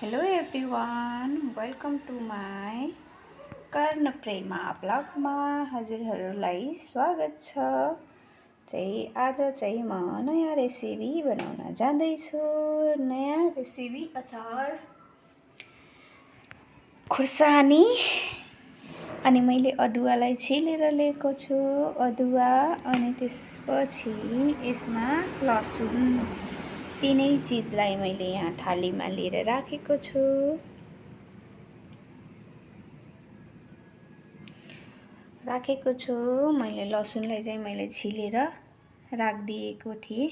Hello everyone, welcome to my कर्णप्रेमा ब्लगमा हजुरहरूलाई स्वागत छ। आज चाहिँ म नयाँ रेसिपी बनाउन जाँदैछु। नयाँ रेसिपी अचार खुर्सानी अनि मैले अदुवालाई छिलेर लिएको छु। अदुवा अनि त्यसपछि यसमा लसुन, तीनै चिजलाई मैले यहाँ थालीमा लिएर राखेको छु। मैले लसुनलाई चाहिँ मैले छिलेर राखिदिएको थिएँ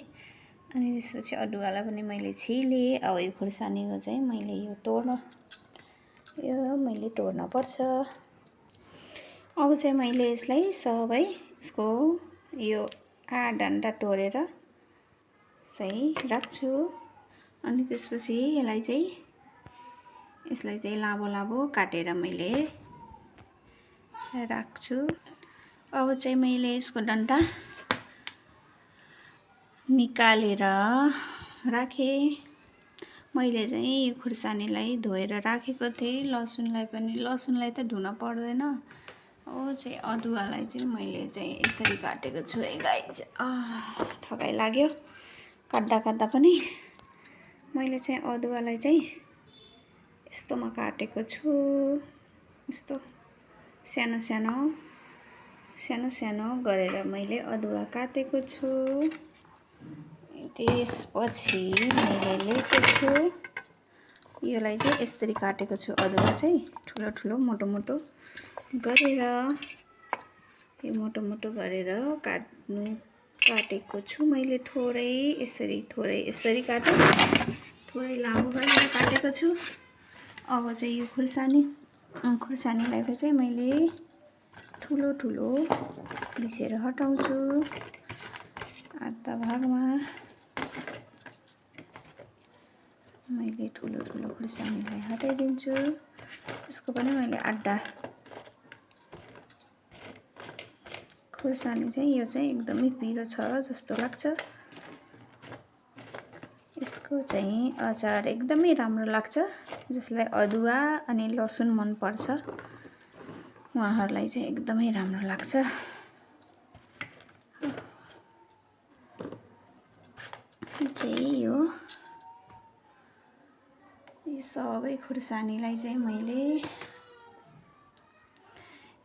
अनि त्यसपछि अदुवालाई पनि मैले छिलेँ। अब यो खुर्सानीको चाहिँ मैले मैले तोड्न पर्छ। अब चाहिँ मैले यसलाई सबै यसको यो डन्डा तोडेर चाहिँ राख्छु अनि त्यसपछि यसलाई चाहिँ लामो लामो काटेर मैले राख्छु। अब चाहिँ मैले यसको डन्डा निकालेर राखेँ। मैले चाहिँ यो खुर्सानीलाई धोएर राखेको थिएँ। लसुनलाई त धुन पर्दैन। अब चाहिँ अदुवालाई चाहिँ मैले चाहिँ यसरी काटेको छु। गाइस, ठगाइ लाग्यो काट्दा पनि। मैले चाहिँ अदुवालाई चाहिँ यस्तोमा काटेको छु। यस्तो सानो सानो गरेर मैले अदुवा काटेको छु। त्यसपछि मैले लिएको छु, यसलाई चाहिँ यसरी काटेको छु। अदुवा चाहिँ ठुलो ठुलो मोटो मोटो गरेर काटेको छु। मैले थोरै यसरी काटेँ, थोरै लामो गरेर काटेको छु। अब चाहिँ यो खुर्सानीलाई चाहिँ मैले ठुलो ठुलो पिसेर हटाउँछु। आधा भागमा मैले ठुलो ठुलो खुर्सानीलाई हटाइदिन्छु। यसको पनि मैले आधा खुर्सानी चाहिँ यो चाहिँ एकदमै पिरो छ जस्तो लाग्छ। यसको चाहिँ अचार एकदमै राम्रो लाग्छ। जसलाई अदुवा अनि लसुन मन पर्छ उहाँहरूलाई चाहिँ एकदमै राम्रो लाग्छ। यो सबै खुर्सानीलाई चाहिँ मैले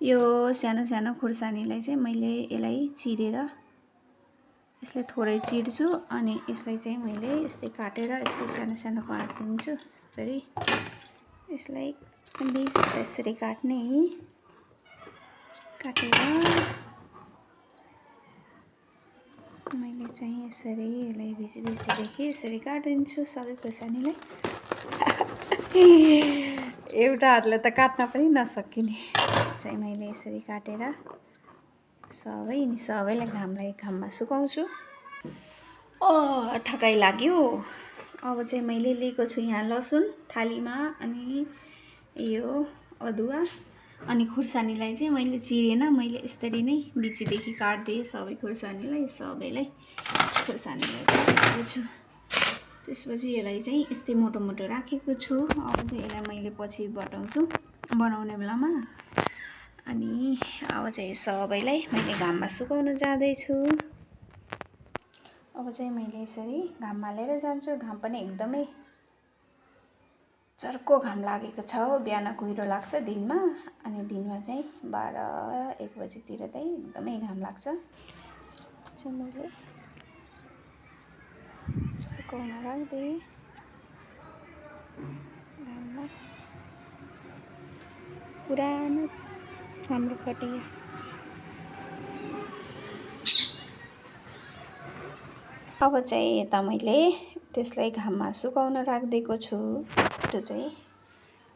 यो सानो खुर्सानीलाई चाहिँ मैले यसलाई चिरेर यसलाई थोरै चिर्छु अनि यसलाई चाहिँ मैले यस्तै काटेर यस्तै सानो काटिदिन्छु। यसरी यसलाई यसरी काटेर मैले चाहिँ यसरी यसलाई बिचदेखि यसरी काटिदिन्छु सबै खुर्सानीलाई। एउटा हातले त काट्न पनि नसकिने चाहिँ मैले यसरी काटेर सबैलाई घाममा सुकाउँछु। थकाइ लाग्यो। अब चाहिँ मैले लिएको छु यहाँ लसुन थालीमा अनि यो अदुवा अनि खुर्सानीलाई चाहिँ मैले चिरेन, मैले यसरी नै बिचदेखि काट्दिएँ सबै खुर्सानीलाई काटेको छु। त्यसपछि यसलाई चाहिँ यस्तै मोटो मोटो राखेको छु। अब चाहिँ यसलाई मैले पछि बताउँछु बनाउने बेलामा। अनि अब चाहिँ सबैलाई मैले घाममा सुकाउन जाँदैछु। अब चाहिँ मैले यसरी घाममा लिएर जान्छु। घाम पनि एकदमै चर्को घाम लागेको छ। बिहान कुहिरो लाग्छ दिनमा, अनि दिनमा चाहिँ 12-1 बजीतिर चाहिँ एकदमै घाम लाग्छ। मैले सुकाउन राख्दिएँ घाममा। पुरानो हाम्रो खटिया अब चाहिँ यता मैले त्यसलाई घाममा सुकाउन राखिदिएको छु। त्यो चाहिँ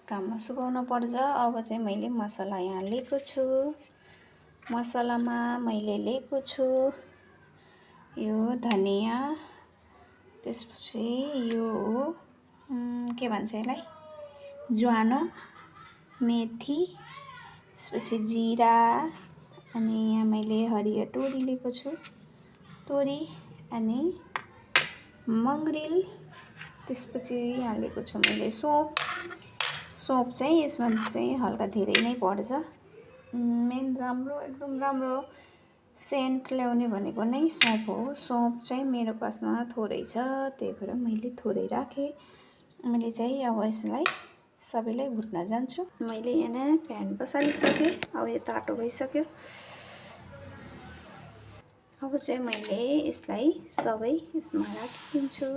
घाममा सुकाउन पर्छ। अब चाहिँ मैले मसला यहाँ लिएको छु। मसलामा मैले लिएको छु यो धनिया, त्यसपछि यो के भन्छ यसलाई ज्वानो, मेथी, त्यसपछि जिरा, अनि यहाँ मैले हरियो तोरी लिएको छु। तोरी अनि मङ्गरिल, त्यसपछि यहाँ लिएको छु मैले सोप। सोप चाहिँ यसमा चाहिँ हल्का धेरै नै पर्छ। मेन राम्रो एकदम राम्रो सेन्ट ल्याउने भनेको नै सोप हो। सोप चाहिँ मेरो पासमा थोरै छ, त्यही भएर मैले थोरै राखेँ। मैले चाहिँ अब यसलाई सबैलाई भुट्न जान्छु। मैले यहाँ प्यान बसालिसकेँ। अब यो तातो भइसक्यो। अब चाहिँ मैले यसलाई सबै यसमा राखिदिन्छु।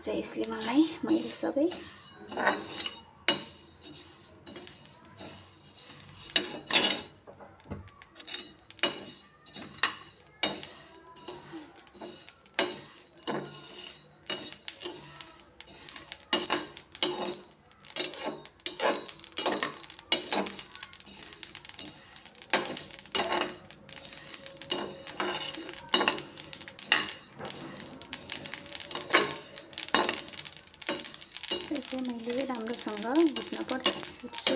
चाहिँ यसले मलाई मैले सबै मैले राम्रोसँग भुट्छु।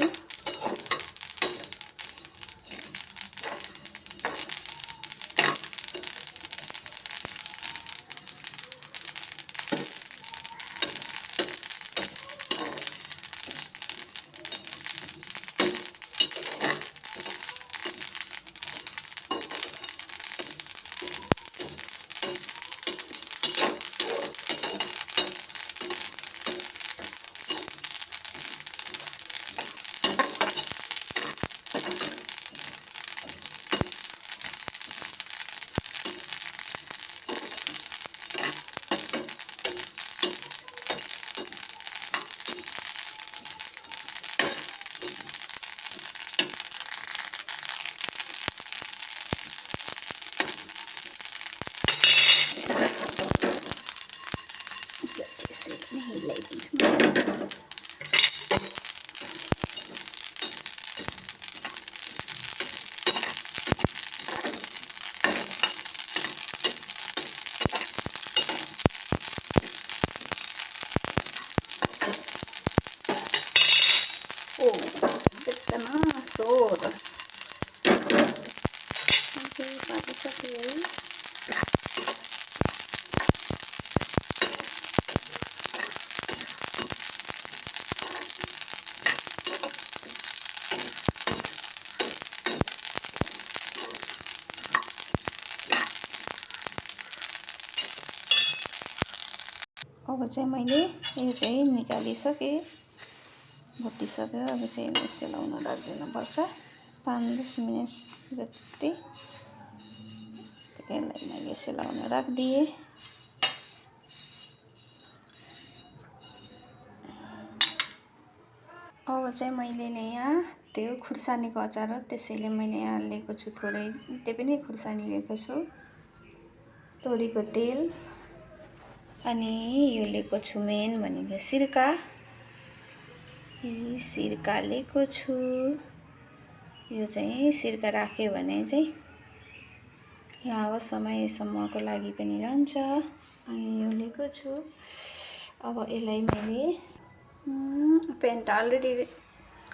अब चाहिँ मैले यो चाहिँ निकालिसकेँ, भुटिसक्यो। अब चाहिँ यसलाई सेलाउन राखिदिनुपर्छ 5-10 मिनट जति। यसलाई मैले सेलाउन राखिदिएँ। अब चाहिँ मैले यहाँ त्यो खुर्सानीको अचार हो, त्यसैले मैले यहाँ लिएको छु थोरै, त्यही पनि खुर्सानी लिएको छु, तोरीको तेल, अनि यो लिएको छु मेन भनेको सिरका। यी सिरका लिएको छु। यो चाहिँ सिरका राख्यो भने चाहिँ लामो समयसम्मको लागि पनि रहन्छ। अनि यो लिएको छु। अब यसलाई मैले प्यान त अलरेडी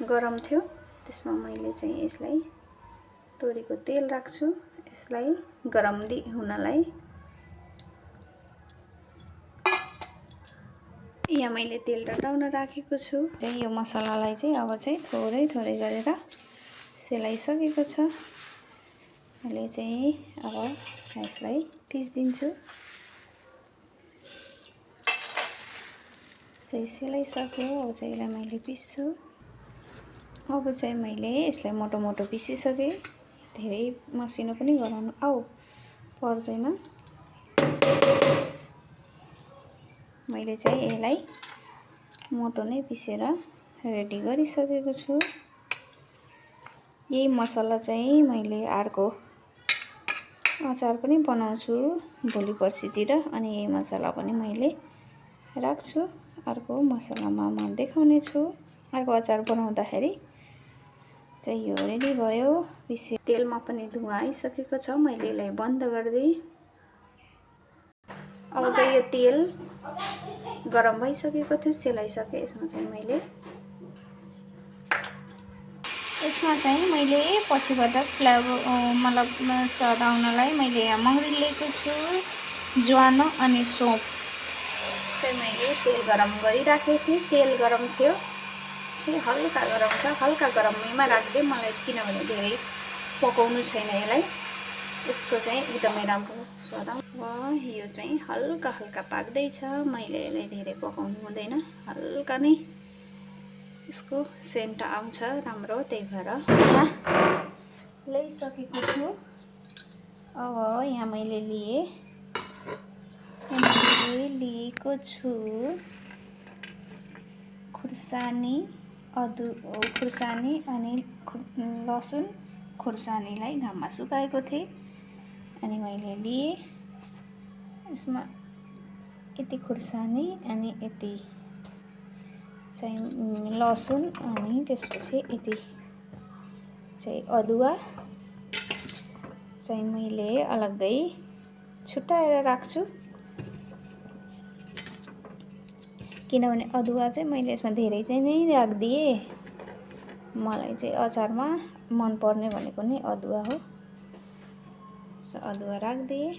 गरम थियो, त्यसमा मैले चाहिँ यसलाई तोरीको तेल राख्छु, यसलाई गरम हुनलाई। यहाँ मैले तेल तताउन राखेको छु। चाहिँ यो मसलालाई चाहिँ अब चाहिँ थोरै थोरै गरेर सेलाइसकेको छ। मैले चाहिँ अब यसलाई पिस्दिन्छु। चाहिँ सेलाइसक्यो। अब चाहिँ यसलाई मैले पिस्छु। अब चाहिँ मैले यसलाई मोटो मोटो पिसिसकेँ। धेरै मसिनो पनि गराउनु पर्दैन। मैले चाहिँ यसलाई मोटो नै पिसेर रेडी गरिसकेको छु। यही मसला चाहिँ मैले अर्को अचार पनि बनाउँछु भोलि पर्सितिर, अनि यही मसला पनि मैले राख्छु। अर्को मसलामा म देखाउने छु। अर्को अचार बनाउँदाखेरि चाहिँ यो रेडी भयो। पिसे तेलमा पनि धुवा आइसकेको छ। मैले यसलाई बन्द गरिदिएँ। अब चाहिँ यो तेल गरम भइसकेको थियो, सेलाइसकेँ। यसमा चाहिँ मैले यसमा चाहिँ मैले पछिबाट फ्लेभर मतलब स्वाद आउनलाई मैले यहाँ मौरी लिएको छु, ज्वानो अनि सौँफ चाहिँ मैले तेल गरम गरिराखेको थिएँ। तेल गरम थियो चाहिँ हल्का गरम छ, हल्का गरमैमा राख्दै मलाई, किनभने धेरै पकाउनु छैन यसलाई। यसको चाहिँ एकदमै राम्रो स्वाद आउँछ। यो चाहिँ हल्का हल्का पाक्दैछ, मैले यसलाई धेरै पकाउनु हुँदैन, हल्का नै यसको सेन्ट आउँछ राम्रो, त्यही भएर यहाँ ल्याइसकेको छु। अब यहाँ मैले लिएको छु खुर्सानी, खुर्सानी अनि लसुन। खुर्सानीलाई घाममा सुकाएको थिएँ अनि मैले लिएँ। यसमा यति खुर्सानी अनि यति चाहिँ लसुन अनि त्यसपछि यति चाहिँ अदुवा चाहिँ मैले अलग्गै छुट्याएर राख्छु, किनभने अदुवा चाहिँ मैले यसमा धेरै चाहिँ नै राखिदिएँ। मलाई चाहिँ अचारमा मनपर्ने भनेको नै अदुवा हो। अदुवा राखिदिएँ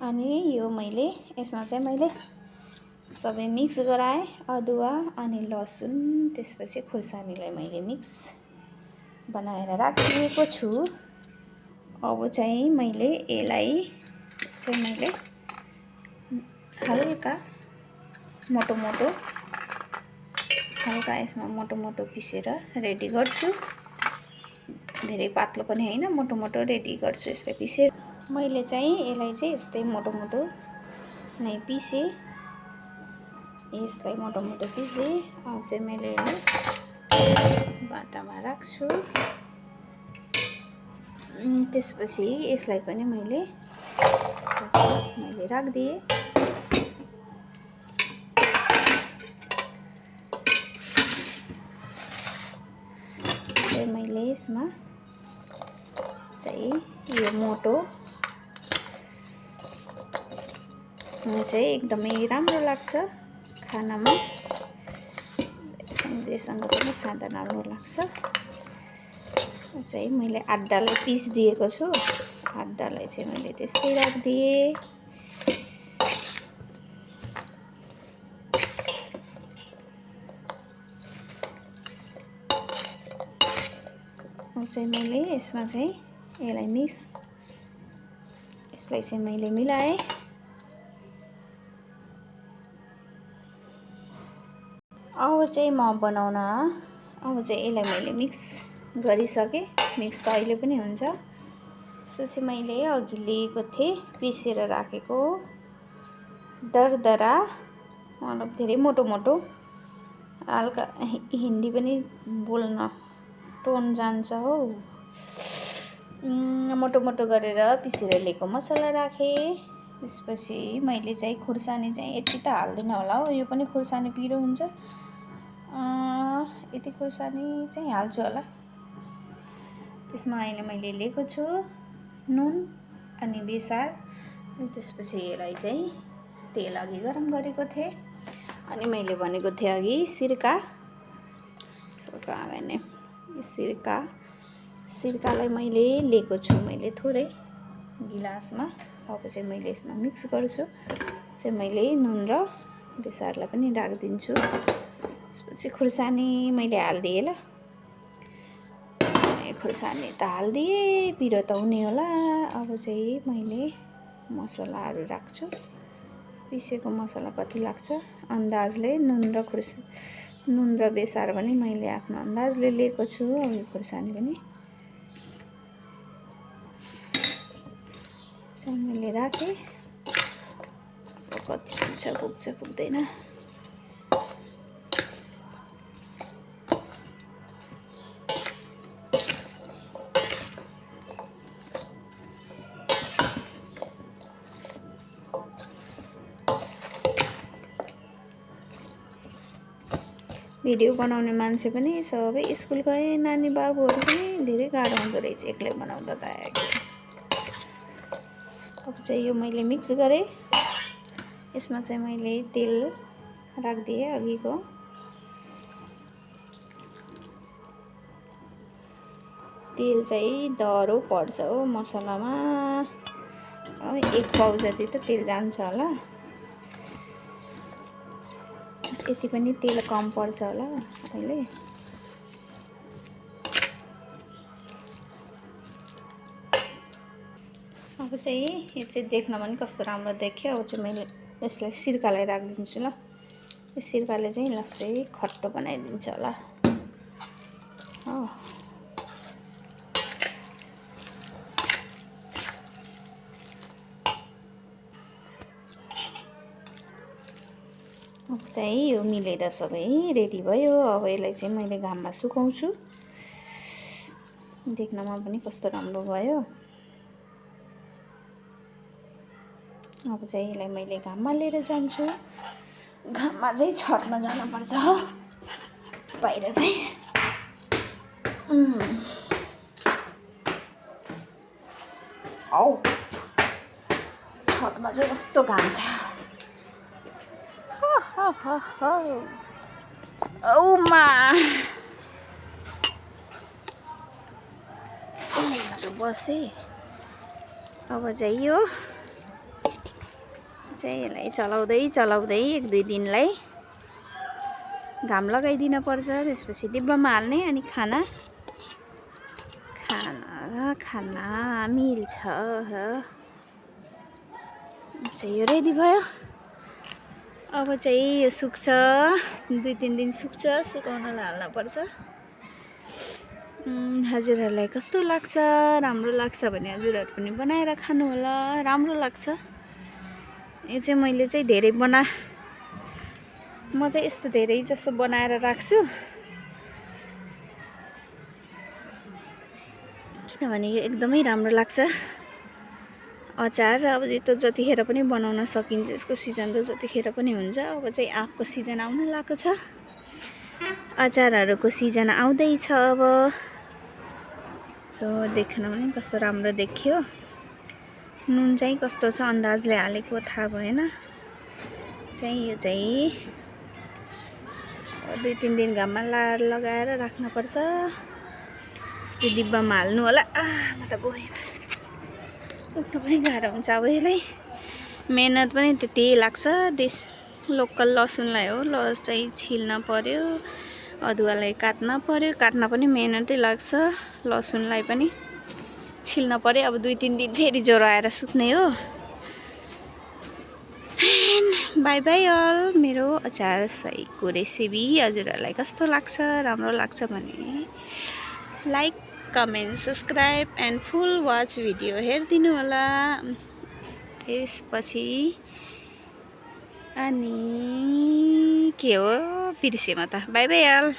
अनि यो मैले यसमा चाहिँ मैले सबै मिक्स गराएँ, अदुवा अनि लसुन, त्यसपछि खुर्सानीलाई मैले मिक्स बनाएर राखिदिएको छु। अब चाहिँ मैले यसलाई चाहिँ मैले हल्का मोटो यसमा मोटो पिसेर रेडी गर्छु। धेरै पातलो पनि हैन, मोटो रेडी गर्छु यस्तै पिसेर। मैले चाहिँ यसलाई चाहिँ यस्तै मोटो नै पिसेँ। यसलाई मोटो पिस्दै अब चाहिँ मैले बाटामा राख्छु। त्यसपछि यसलाई पनि मैले राखिदिएँ। मैले यसमा चाहिँ यो मोटो चाहिँ एकदमै राम्रो लाग्छ खानामा, जेसँग पनि खाँदा राम्रो लाग्छ। चाहिँ मैले आड्डालाई पिस दिएको छु, आड्डालाई चाहिँ मैले त्यस्तै राखिदिएँ। चाहिँ मैले यसमा चाहिँ यसलाई चाहिँ मैले मिलाएँ। अब चाहिँ म बनाउन, अब चाहिँ यसलाई मैले मिक्स गरिसकेँ। मिक्स त अहिले पनि हुन्छ। त्यसपछि मैले अघि लिएको थिएँ पिसेर राखेको दरदरा, मतलब धेरै मोटो हल्का हिन्दी पनि बोल्न टोन जान्छ हो, मोटो गरेर पिसेर लिएको मसला राखेँ। त्यसपछि मैले चाहिँ खुर्सानी चाहिँ यति त हाल्दिनँ होला हो, यो पनि खुर्सानी पिरो हुन्छ, यति खुर्सानी चाहिँ हाल्छु होला। त्यसमा अहिले मैले लिएको छु नुन अनि बेसार। त्यसपछि यसलाई चाहिँ तेल अघि गरम गरेको थिएँ अनि मैले भनेको थिएँ अघि सिरका भने सिरकालाई मैले लिएको छु, मैले थोरै गिलासमा। अब चाहिँ मैले यसमा मिक्स गर्छु। चाहिँ मैले नुन र बेसारलाई पनि राखिदिन्छु। त्यसपछि खुर्सानी मैले हालिदिएँ ल, खुर्सानी त हालिदिएँ, पिरो त हुने होला। अब चाहिँ मैले मसलाहरू राख्छु। पिसेको मसला कति लाग्छ अन्दाजले, नुन र बेसार पनि मैले आफ्नो अन्दाजले लिएको छु। अब खुर्सानी पनि चाहिँ मैले राखेँ। कति पुग्छ पुग्दैन, भिडियो बनाउने मान्छे पनि सबै स्कुल गए, नानी बाबुहरू पनि धेरै गाह्रो हुँदो रहेछ एक्लै बनाउँदा त। अब चाहिँ यो मैले मिक्स गरेँ। यसमा चाहिँ मैले तेल राखिदिएँ अघिको, तेल चाहिँ दह्रो पर्छ हो मसलामा। 1 पाउ जति त तेल जान्छ होला। यति पनि तेल कम पर्छ होला अहिले। अब चाहिँ यो चाहिँ देख्न पनि कस्तो राम्रो देख्यो। अब चाहिँ मैले यसलाई सिरकालाई राखिदिन्छु ल। यो सिरकाले चाहिँ यसलाई खट्टो बनाइदिन्छ होला हो। अब चाहिँ यो मिलेर सबै रेडी भयो। अब यसलाई चाहिँ मैले घाममा सुकाउँछु। देख्नमा पनि कस्तो राम्रो भयो। अब चाहिँ यसलाई मैले घाममा लिएर जान्छु। घाममा चाहिँ छतमा जानुपर्छ हो। बाहिर चाहिँ औ छतमा चाहिँ कस्तो घाम छ। औमा बसेँ। अब चाहिँ यो चाहिँ यसलाई चलाउँदै 1-2 दिनलाई घाम लगाइदिन पर्छ। त्यसपछि डिब्बामा हाल्ने अनि खाना मिल्छ। चाहिँ यो रेडी भयो। अब चाहिँ यो सुक्छ 2-3 दिन सुक्छ। सुकाउनलाई हाल्न पर्छ। हजुरहरूलाई कस्तो लाग्छ? राम्रो लाग्छ भने हजुरहरू पनि बनाएर खानु होला। राम्रो लाग्छ। यो चाहिँ मैले चाहिँ धेरै म चाहिँ यस्तो धेरै जस्तो बनाएर राख्छु। किनभने यो एकदमै राम्रो लाग्छ। अचार अब यो त जतिखेर पनि बनाउन सकिन्छ। यसको सिजन त जतिखेर पनि हुन्छ। अब चाहिँ आँपको सिजन आउन लागेको छ। अचारहरूको सिजन आउँदैछ अब। सो देख्न पनि कस्तो राम्रो देखियो। नुन चाहिँ कस्तो छ अन्दाजले हालेको थाहा भएन। चाहिँ यो चाहिँ 2-3 दिन घाममा लगाएर राख्नुपर्छ। जस्तै डिब्बामा हाल्नु होला। म त गएँ। उठ्नु पनि गाह्रो हुन्छ। अब यसलाई मेहनत पनि त्यति लाग्छ। लोकल लसुनलाई हो चाहिँ छिल्न पर्यो। अदुवालाई काट्न पर्यो। काट्न पनि मेहनतै लाग्छ। लसुनलाई पनि छिल्न पर्यो। अब 2-3 दिन फेरि ज्वरो आएर सुत्ने हो। Bye bye all. मेरो अचार सहीको रेसिपी हजुरहरूलाई कस्तो लाग्छ? राम्रो लाग्छ भने like, comment, subscribe and full watch video हेरिदिनु होला। त्यसपछि अनि के हो बिर्सेँ म त। Bye bye all.